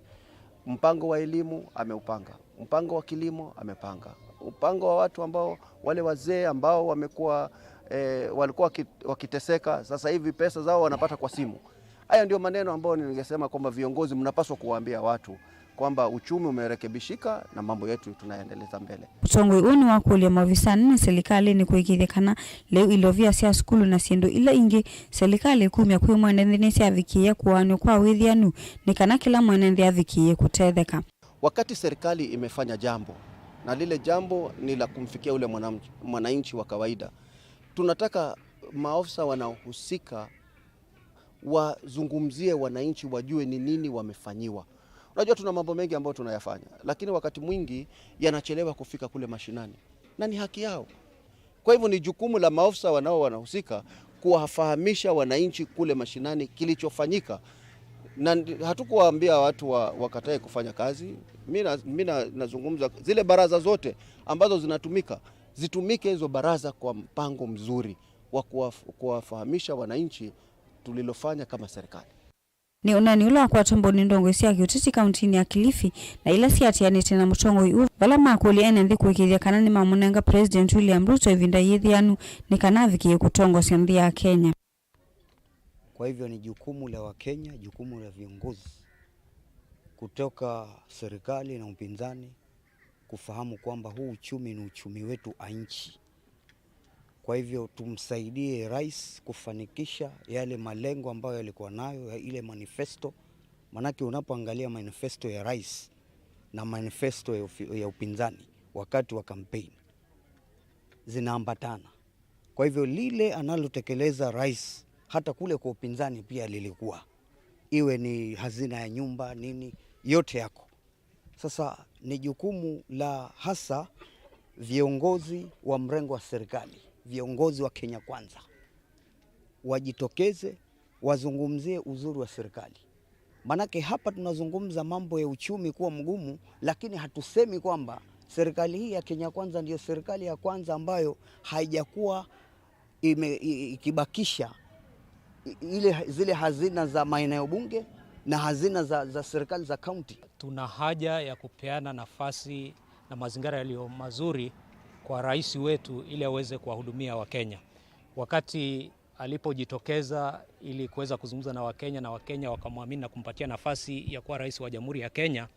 Mpango wa elimu ameupanga, mpango wa kilimo amepanga, mpango wa watu ambao, wale wazee ambao wamekuwa, eh, walikuwa waki-, wakiteseka, sasa hivi pesa zao wanapata kwa simu. Hayo ndio maneno ambayo ningesema kwamba viongozi mnapaswa kuwaambia watu kwamba uchumi umerekebishika na mambo yetu tunaendeleza mbele. Ũtongoi ũũ nĩwakũlya maovisanĩ na silikalĩnĩ kũĩkĩĩthya kana lĩu ilovia sya sukulu na syĩndũ ila ingĩ silikalĩ ĩkumya kwĩ mwene nthĩ nĩsyavikĩĩa kũaanw'a kwa wĩthĩanu nĩ kana kĩla mwene nthĩ avikĩĩe kũtetheka. Wakati serikali imefanya jambo na lile jambo ni la kumfikia ule mwanam-, mwananchi wa kawaida, tunataka maofisa wanaohusika wazungumzie wananchi, wajue ni nini wamefanyiwa. Unajua, tuna mambo mengi ambayo tunayafanya, lakini wakati mwingi yanachelewa kufika kule mashinani, na ni haki yao. Kwa hivyo, ni jukumu la maofisa wanao wanahusika kuwafahamisha wananchi kule mashinani kilichofanyika. Na ndi- hatukuwaambia watu wa, wakatae kufanya kazi. Mi na- mi na- nazungumza zile baraza zote ambazo zinatumika, zitumike hizo baraza kwa mpango mzuri wa kuwaf- kuwafahamisha wananchi tulilofanya kama serikali. Nĩ ũneeni ũla wakwatwa mbau nĩ ndongoi sya kĩũteti kauntinĩ ya Kilifi na ila siatianĩte na mũtongoi ũũ, vala makũlya ene nthĩ kũĩkĩĩthya kana nĩmamũnenga President William Ruto ĩvinda yĩthĩanu nĩ kana avikĩe kũtongosya nthĩ ya Kenya. Kwa hivyo ni jukumu la Wakenya, jukumu la viongozi kutoka serikali na upinzani kufahamu kwamba huu uchumi ni uchumi wetu wa nchi. Kwa hivyo tumsaidie rais kufanikisha yale malengo ambayo yalikuwa nayo ya ile manifesto, manake unapoangalia manifesto ya rais na manifesto ya, ufi- ya upinzani wakati wa campaign zinaambatana. Kwa hivyo lile analotekeleza rais hata kule kwa upinzani pia lilikuwa, iwe ni hazina ya nyumba nini, yote yako. Sasa ni jukumu la hasa viongozi wa mrengo wa serikali, viongozi wa Kenya Kwanza wajitokeze wazungumzie uzuri wa serikali. Manake hapa tunazungumza mambo ya uchumi kuwa mgumu, lakini hatusemi kwamba serikali hii ya Kenya Kwanza ndiyo serikali ya kwanza ambayo haijakuwa ime- i- ikibakisha i- ile zile hazina za maeneo bunge na hazina za, za serikali za kaunti. Tuna haja ya kupeana nafasi na mazingira yaliyo mazuri kwa rais wetu ili aweze kuwahudumia Wakenya. Wakati alipojitokeza ili kuweza kuzungumza na Wakenya na Wakenya wakamwamini na kumpatia nafasi ya kuwa rais wa Jamhuri ya Kenya,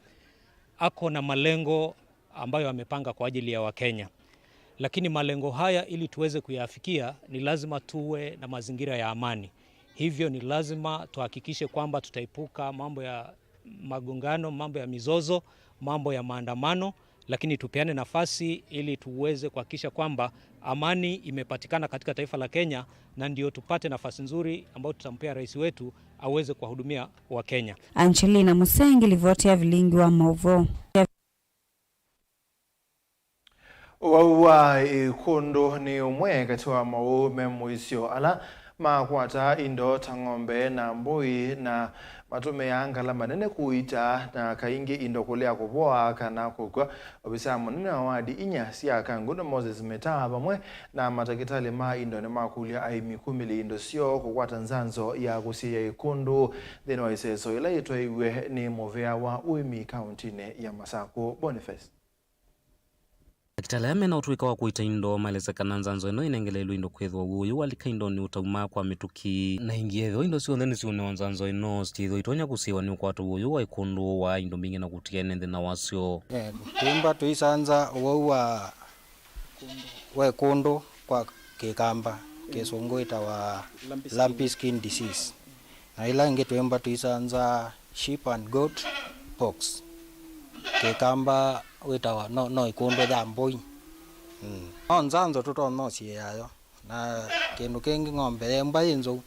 ako na malengo ambayo amepanga kwa ajili ya Wakenya. Lakini malengo haya ili tuweze kuyafikia ni lazima tuwe na mazingira ya amani. Hivyo ni lazima tuhakikishe kwamba tutaepuka mambo ya magongano, mambo ya mizozo, mambo ya maandamano, lakini tupeane nafasi ili tuweze kuhakikisha kwamba amani imepatikana katika taifa la Kenya, na ndio tupate nafasi nzuri ambayo tutampea rais wetu aweze kuwahudumia Wakenya. Angelina Musengi, livoti ya vilingi wa mauvoo. Ũwau wa ĩkũndũ nĩ ũmwe katĩ wa maũũ me mũisyo ala makwataa indo ta ng'ombe na mbũi na matũmĩaa ngalama nene kũita na kaingĩ indo kũlea kũvoa kana kũkw'a. Ovisaa mũnene wa wadi inya sya Kangundo Moses Mitaa vamwe na matakĩtalĩ ma indo nĩmakũlya aĩmi kumĩlya indo syoo kũkwata nzanzo ya kũsiĩĩa ĩkũndũ nthĩnĩ wa ĩseso ĩla yĩtwaĩw'e nĩ mũvĩa wa ũĩmi kauntinĩ ya Masakũ Boniface. Matakĩtalĩ aa mena ũtũĩka wa kũita indo maelesya kana nzanzo ĩno ĩnengeleelwe indo kwĩthĩwa ũwau ũyũ walika indonĩ ũtauma kwa mĩtũkĩ. Na ĩngĩ ethĩwa indo syonthe nĩsiũnĩwa nzanzo ĩno, syĩthĩwa itonya kũsiĩĩwa nĩ ũkwata ũwau ũyũ wa ĩkũndũ wa indo mbingĩ na kũtia ene nthĩna wasyo. Eh, twĩmba tũisanza ũwau wa, wa ĩkũndũ kwa Kĩkamba, Kĩsũngũ ĩtawa lumpy skin disease. Na ila ingĩ twĩmba tũisanza sheep and goat pox. Kĩkamba wĩtawa no, no ĩkũndũ ya mbũi. Mm. No nzanzo tũtonya ũsiĩĩa yo. Na kĩndũ kĩngĩ ng'ombe yemba yĩ nzou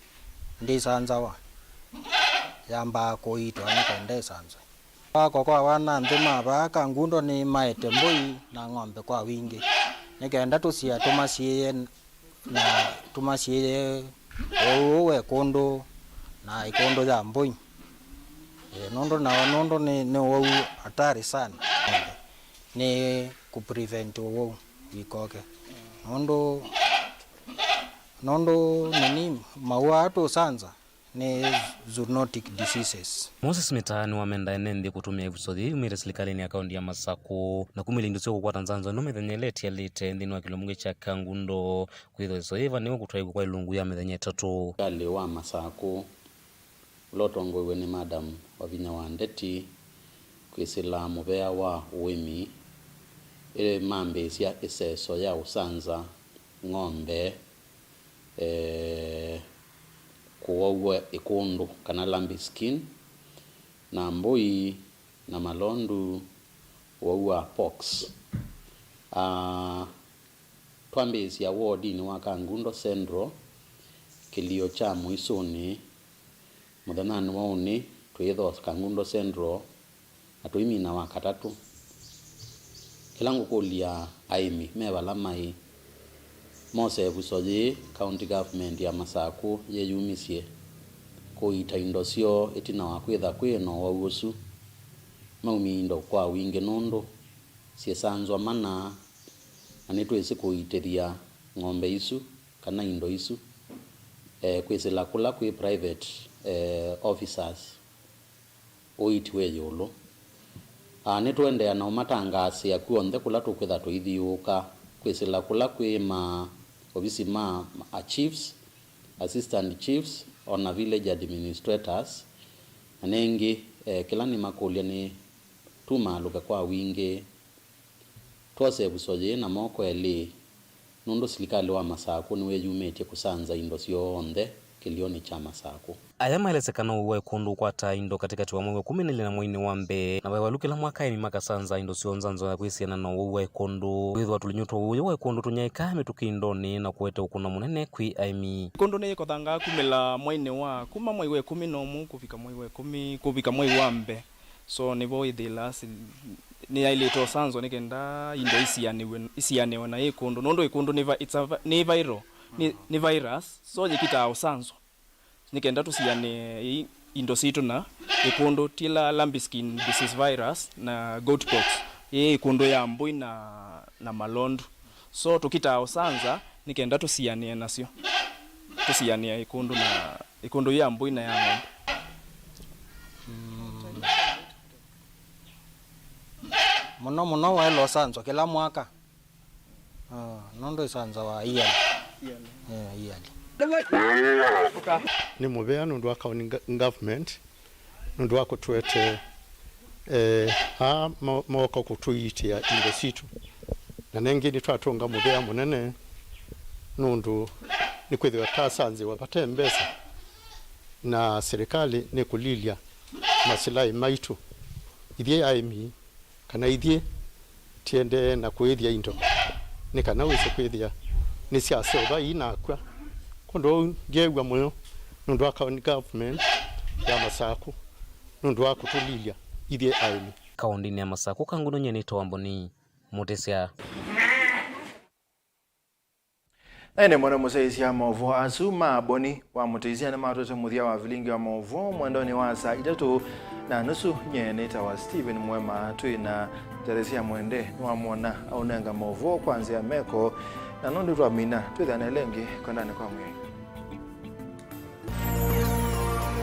ndĩsanzawa. Yambaa kũitwa nĩ kenda ĩsanzwe. Kwakwa kwa wana nthĩ ma vaa Kangundo nĩmaete mbũi na ng'ombe kwa wingĩ. Nĩ kenda tũsia tũmasiĩĩe na tũmasiĩĩe ũwau ũũ wa ĩkũndũ na ĩkũndũ ya mbũi. Ĩĩ, nũndũ na nũndũ nĩ, nĩ ũwau hatari sana. Nĩ kũ prevent ũwau wikoke. Nũndũ, nũndũ nini, maua aa tũsanza nĩ zoonotic diseases. Moses Mitaa nĩwamenda ene nthĩ kũtũmĩa ĩvuso yĩĩ yumĩte silikalĩnĩ ya kaũntĩ ya Masakũ na kumĩlya indo sya kũkwata nzanzo ĩno mĩthenya ĩla ĩtialĩte nthĩnĩ wa kĩlungu kya Kangundo. Kwĩthwa ĩsoyĩva nĩwe kũtwaĩw'a kwa ĩlungu ya mĩthenya ĩtatũ. Silikalĩ wa Masakũ, ũla ũtongoew'e nĩ Madam Wavinya wa Ndeti, kwĩsĩla mũvea wa ũĩmi, ĩmambĩĩsya ĩseso ya ũsanza ng'ombe, eh, kũwau wa ĩkũndũ kana lumpy skin, na mbũi na malondu ũwau wa pox. Ah, twambĩĩsya wodinĩ wa Kangundo Central, kĩlio kya mũisũnĩ, mũthenyanĩ wa ũnĩ twĩĩthooa Kangundo Central na tũimina wa katatũ. Kĩla ngũkũlya aĩmi me vala maĩ, mose ĩvuso yĩĩ County Government ya Masakũ yĩyumisye, kũita indo syoo ĩtina wa kwĩtha kwĩ na ũwau ũsu, maumie indo kwa wingĩ nũndũ syĩsanzwa mana, na nĩtwĩsĩ kũitĩthya ng'ombe isu kana indo isu, eh, kwĩsĩla kũla kwĩ private, eh, officers ũiiti wĩ ĩũlũ. Ah, nĩtũendeea na ũmatangaasĩa kw'onthe kũla tũkwĩtha tũithyũũka, kwĩsĩla kũla kwĩ ma ovisi ma a chiefs, assistant chiefs, o na village administrators. Na nengĩ, eh, kĩla nĩmakũlya nĩ tumaalũke kwa wingĩ, twose ĩvuso yĩĩ na moko elĩ, nũndũ silikalĩ wa Masakũ nĩwĩyumĩtye kũsanza indo syoo onthe kĩlĩonĩ kya Masakũ. Aya maelesya kana ũwau wa ĩkũndũ ũkwataa indo katĩkatĩ wa mwei wa ĩkũmi na ilĩ na mweinĩ wa mbee, na vaĩvalu kĩla mwaka aĩmi makasanza indo syoo nzanzo ya kwĩsiana na ũwau wa ĩkũndũ. Kwĩthĩwa tũlinyũ twa ũwau wa ĩkũndũ tũnyaĩkaa mĩtũkĩ indonĩ na kũete ũkũna mũnene kwĩ aĩmi. Ĩkũndũ nĩyĩkothangaa kumĩla mweinĩ wa, kuma mwei wa ĩkũmi na ũmwe kũvika mwei wa ĩkũmi, kũvika mwei wa mbee. So nĩvo ĩthĩlaa si-, nĩyaĩlĩte ũsanzwa nĩ kenda indo isianĩwe, isianĩwe na ĩkũndũ, nũndũ ĩkũndũ nĩ va-, it's a vi-, nĩ viral, nĩ, nĩ virus, so yĩkitaa ũsanzwa nĩ kenda tũsianĩe i-, indo sitũ na ĩkũndũ, tila lambiskin disease virus na goat pox, ĩ ĩkũndũ ya mbũi na, na malondu. So tũkitaa ũsanza nĩ kenda tũsianĩe nasyo, tũsianĩe ĩkũndũ na, ĩkũndũ ya mbũi na ya ng'ombe. Mm. Mũno mũno waĩle ũsanzwa kĩla mwaka. Ah, nũndũ ĩsanzawa yearly. Eh, yearly. Nĩ mũvea nũndũ wa county go-, government nũndũ wa kũtũete, eh, aa mo-, mooka kũtũiitĩa indo sitũ. Na nengĩ nĩtwatũnga mũvea mũnene nũndũ nĩkwĩthĩwa twasanzĩwa vate mbesa, na silikalĩ nĩkũlilya masilaĩ maitũ ithyĩ aĩmi, kana ithyĩ tiendee na kũĩthya indo, nĩ kana wĩse kwĩthĩa nĩsyaseũva ii nakw'a. Kwondũ ũu ndyew'a mũyo nũndũ wa county government ya Masakũ nũndũ wa kũtũlilya ithyĩ aĩmi. Kaũndĩnĩ ya Masakũ, Kangũnũnyie nĩtawa Mboni Mũtĩsya. Na ĩndĩ mwana mũsyaĩĩsya maũvoo asu ma Mboni wa Mũtĩsya nĩmatwete mũthya wa vilingi wa maũvoo mwendonĩ wa saa itatũ na nusu. Nyie nĩtawa Stephen Mwema. Twĩ na Teresia Mwende, nĩwamwona aũnenga maũvoo kwa nzĩa meko, na nũndũ twamina twĩthĩanĩe ĩngĩ kwendanĩ kwa Mwĩai.